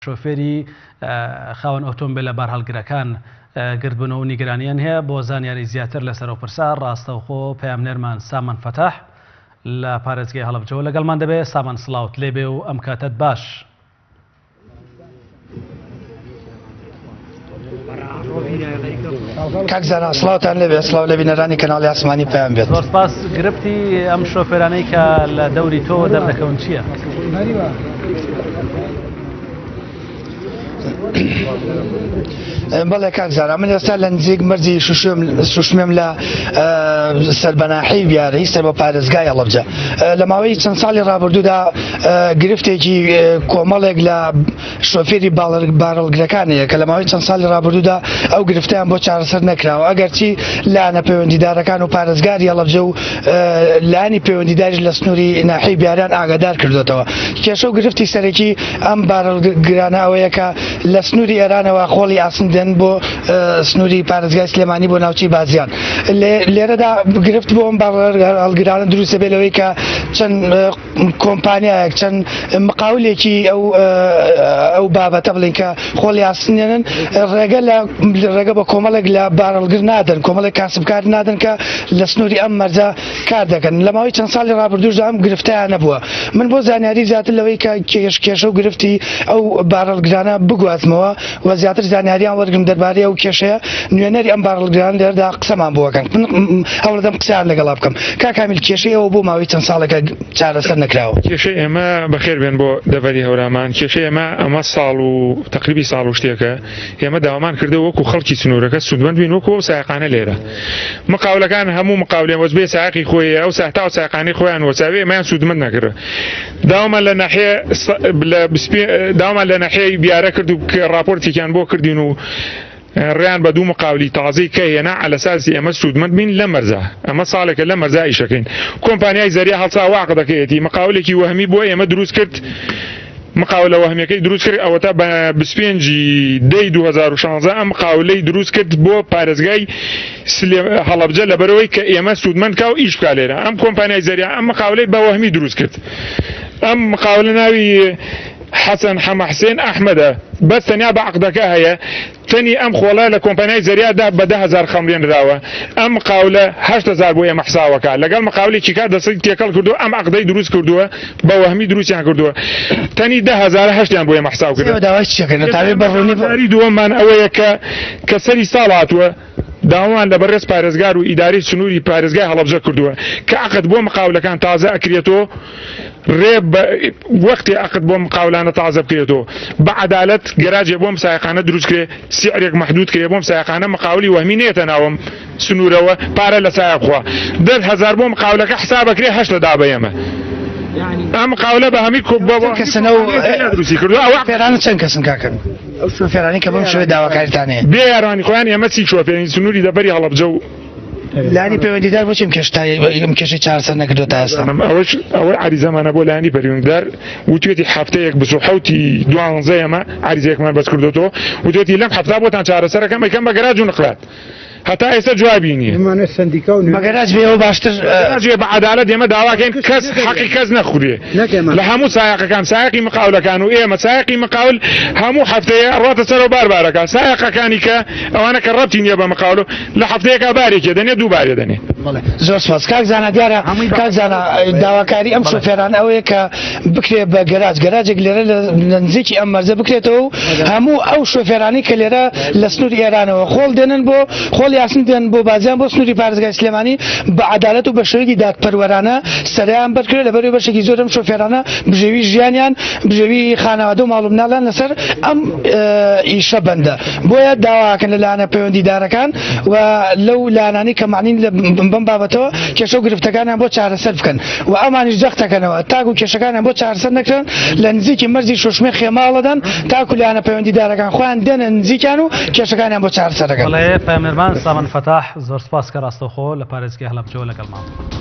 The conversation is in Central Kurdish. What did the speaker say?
شۆفێری خاوەن ئۆتۆمبێلە بارهەڵگرەکان گردبوونەوە و نیگەرانیان هەیە. بۆ زانیاری زیاتر لەسەر ئەو پرسە ڕاستەوخۆ پەیامنێرمان سامان فەتاح لە پارێزگای هەڵەبجەوە لەگەڵمان دەبێ. سامان سڵاوت لێبێ و ئەم کاتەت باش. کاک زانا سڵاوتان لێبێ سڵاو لە بینەرانی کەناڵی ئاسمانی پەیام بێت. زۆر سپاس. گرفتی ئەم شۆفێرانەی کە لە دەوری تۆ دەردەکەون چییە؟ بەڵێ کاک زارا من ئێستا لە نزیک مەرزی شوشمێم لە سەربەناحی بیارەی سەر بە پارێزگای هەڵەبجە لە ماوەی چەند ساڵی ڕابردوودا گرفتێکی کۆمەڵێک لە شۆفێری بارهەڵگرەکان هەیە کە لە ماوەی چەند ساڵی ڕابردوودا ئەو گرفتیان بۆ چارەسەر نەکراوە ئەگەرچی لایەنە پەیوەندیدارەکان و پارێزگاری هەڵەبجە و لایەنی پەیوەندیداریش لە سنووری ناحیەی بیاران ئاگادار کردوێتەوە. کێشە و گرفتی سەرەکی ئەم بارهەڵگرانە ئەوەیە کە لە سنووری ئێرانەوە خۆڵی ئاسن دێن بۆ سنووری پارێزگای سلێمانی بۆ ناوچەی بازیان. لێرەدا گرفت بۆ ئەم بارهەڵگرانە دروست دەبێت لەوەی کە چەند کۆمپانیایەک چەند مقاولێکی ئەو ئەو بابەتە بڵین کە خۆڵی ئاسنێنن ڕێگە لە ڕێگە بە کۆمەڵێک لە بارهەڵگر نادەن، کۆمەڵێک کاسبکار نادەن کە لە سنووری ئەم مەرجە کار دەکەن. لە ماوەی چەند ساڵی ڕابردووشدا ئەم گرفتەیان نەبووە. من بۆ زانیاری زیاتر لەوەی کە کێشە و گرفتی ئەو بارهەڵگرانە بگوازمەوە و زیاتر زانیاریان وەرگرم دەربارەی ئەو کێشەیە، نوێنەری ئەم بارهەڵگرانە لێرەدا قسەمان بۆ ئەکەن. من هەوڵدەم قسەیان لەگەڵا بکەم. کاک کامیل کێشەی ئێوە بۆ ماوەی چەند ساڵێکە چارەسەر نەکراوە؟ کێشەی ئێمە بەخێر بێن بۆ دەڤەری هەورامان. کێشەی ئێمە ئەمە ساڵ و تەقریبی ساڵ و شتێکە ئێمە داوامان کردووە وەکو خەڵکی سنوورەکە سوودمەند بین وەکو ئەو سایەقانە لێرە مقاولەکان هەموو مقاولێن وەجبەی سایەقی خۆی ئەو ساحتا و سایەقانەی خۆیان وەچاوێ ئێمەیان سوودمەند نەکرد داوامان لە ناحیە لە داوامان لە ناحیەی بیارە کرد و ڕاپۆرتێکیان بۆ کردین و ڕێیان بە دوو مقاولی تازەی کە هێنا عەلەساسی ئێمە سوودمەند بین لە مەرزا ئەمە ساڵێکە لە مەرزا ئیشەکەین کۆمپانیای زەریا هەڵسا واقدەکەیەتی مقاولێکی وەهمی بۆ ئێمە دروست کرد مقاولە وەهمیەکەی دروست کرد ئەوەتا بە 25 دەی 2016 ئەم مقاولەی دروست کرد بۆ پارێزگای هەڵەبجە لەبەرەوەی کە ئێمە سوودمەند کا و ئیش بکا لێرە ئەم کۆمپانیای زەریا ئەم مقاولەی بە وەهمی دروست کرد ئەم مقاولە ناوی حەسەن حەمە حسێن ئەحمەدە بەس تەنیا بە عەقدەکە هەیە تەنی ئەم خۆڵە لە کۆمپانیای زەریادا بە 10,000 خەمڵێنراوە ئەم مقاولە 8,000 بۆ ئێمە حساوەکە لەگەڵ مقاولێکی کار دەستی تێکەڵ کردووە ئەم عەقدەی دروست کردووە بە وەهمی دروستیان کردووە تەنی 10,000 هەشتیان بۆ ئێمە حساو کردووە. داوای چی دەکەن؟ تاوێ بە ڕوونی دووەممان ئەوەیە کە کە سەری ساڵ هاتووە داوامان لە بەڕێز پارێزگار و ئیدارەی سنووری پارێزگای هەڵەبجە کردووە کە عەقد بۆ مقاولەکان تازە ئەکرێتەوە ڕێ بە وەختێ عەقد بۆ مقاولانە تازە بکرێتەوە بە عەدالەت گەراجێ بۆم سایەقانە دروست کرێ سعرێک مەحدود کرێ بۆم سایەقانە مقاولی وەهمی نێتە ناوم سنوورەوە پارە لە سایەق خوا 10,000 بۆ مقاولەکە حسابەکرێ هەشت دا بە ئێمە ئەم مقاولە بە هەمی کۆ بە کەسەنە و دروستی کردووە ئەوە پێرانە چەند کەسن کاکە؟ ئەو شۆفێرانەی کە بەم شێوەیە داواکاریتان هەیە. بێ یارانی خۆیان ئێمە چی شۆفێرین سنووری دەڤەری هەڵەبجە و. لایەنی پەیوەندیدار بۆچی ئەم کێشە ئەم کێشەی چارەسەر نەکردووە تا ئێستا؟ ئەوەش ئەوەی عەریزەمانە بۆ لایەنی پەیوەندیدار وتوێتی هەفتەیەک 27 دوانزە ئێمە عەریزەیەکمان بەس کردووەتەوە وتوێتی لەم هەفتا بۆتان چارەسەرەکەم ئەیکەم بە گەراج و نقلات. هەتا ئێستا جوابی نییە. بە گەراج بێ ئەوە باشتر. گەراج بێ بە عەدالەت ئێمە داواکەین کەس حەقی کەس نەخورێ لە هەموو سایەقەکان سایەقی مقاولەکان و ئێمە سایەقی مقاول هەموو هەفتەیە ڕاتە سەرەوە بار بارەکە سایەقەکانی کە ئەوانە کە ڕەبتی نییە بە مقاول لە هەفتەیەکا بارێکێ دەنێ دوو بارێ دەنێ. زۆر سپاس کاک زانا دیارە کاک زانا داواکاری ئەم شۆفێرانە ئەوەیە کە بکرێ بە گەراج گەراجێک لێرە لە نزیکی ئەم مەرزە بکرێتەوە و هەموو ئەو شۆفێرانەی کە لێرە لە سنووری ئێرانەوە خۆڵ دێنن بۆ خۆڵ یاسن دێن بۆ بازیان بۆ سنووری پارێزگای سلێمانی بە عەدالەت و بە شێوەیەکی دادپەروەرانە سەرەیان بەرکرێت لەبەرئەوەی بەشێکی زۆر ئەم شۆفێرانە بژێوی ژیانیان بژێوی خانەوادە و ماڵ و مناڵیان لەسەر ئەم ئیشە بەندە بۆیە داواکەن لە لایەنە پەیوەندیدارەکان و لەو لایەنانەی کە مەعنین بەم بابەتەوە کێشە و گرفتەکانیان بۆ چارەسەر بکەن. و ئەمانیش جەختدەکەنەوە تاکو کێشەکانیان بۆ چارەسەر نەکرێن لە نزیکی مەرزی شۆشمێ خێمە هەڵەدەن تاکو لایەنە پەیوەندیدارەکان خۆیان دێنە نزیکیان و کێشەکانیان بۆ چارەسەر دەکەن. بەڵێ پەیامنێرمان سامان فەتاح زۆر سوپاس کە ڕاستەوخۆ لە پارێزگای هەڵەبجەوە لەگەڵمان بوو.